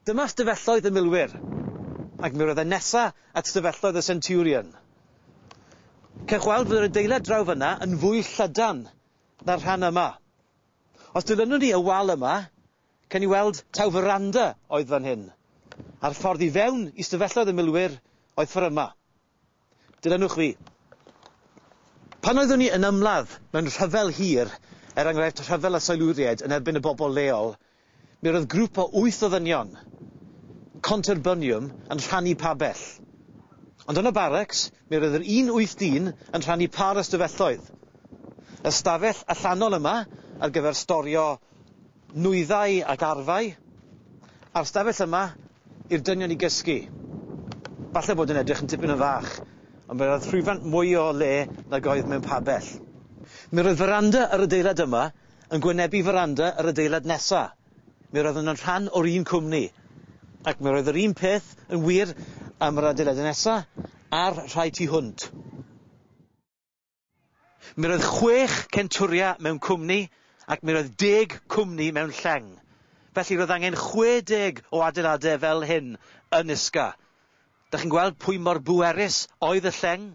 Dyma stafelloedd y milwyr, ac mi roedd e nesa at stafelloedd y Centurion. Cewch weld fod yr adeilad draw fyna yn fwy llydan na'r rhan yma. Os dilynwn ni y wal yma, cawn ni weld taw veranda oedd fan hyn, a'r ffordd i fewn i stafelloedd y milwyr oedd ffor yma. Dilynwch fi. Pan oeddwn i yn ymladd mewn rhyfel hir, er enghraifft rhyfel y Silwriaid yn erbyn y bobl leol, mi roedd grŵp o wyth o ddynion, contubernium, yn rhannu pabell. Ond yn y barracks, mi roedd yr un wyth dyn yn rhannu pâr o stafelloedd. Y stafell allanol yma ar gyfer storio nwyddau ac arfau, a'r stafell yma i'r dynion i gysgu. Falle bod yn edrych yn tipyn yn fach, ond mi roedd rhywfaint mwy o le nag oedd mewn pabell. Mi roedd veranda yr adeilad yma yn gwynebu veranda yr adeilad nesa. Mi roedd yn rhan o'r un cwmni. Ac mi roedd yr un peth yn wir am yr adeilad nesa a'r rhai tu hwnt. Mi roedd chwech centuria mewn cwmni ac mi roedd 10 cwmni mewn lleng. Felly roedd angen 60 o adeiladau fel hyn yn Isca. Dach chi'n gweld pwy mor bwerus oedd y lleng?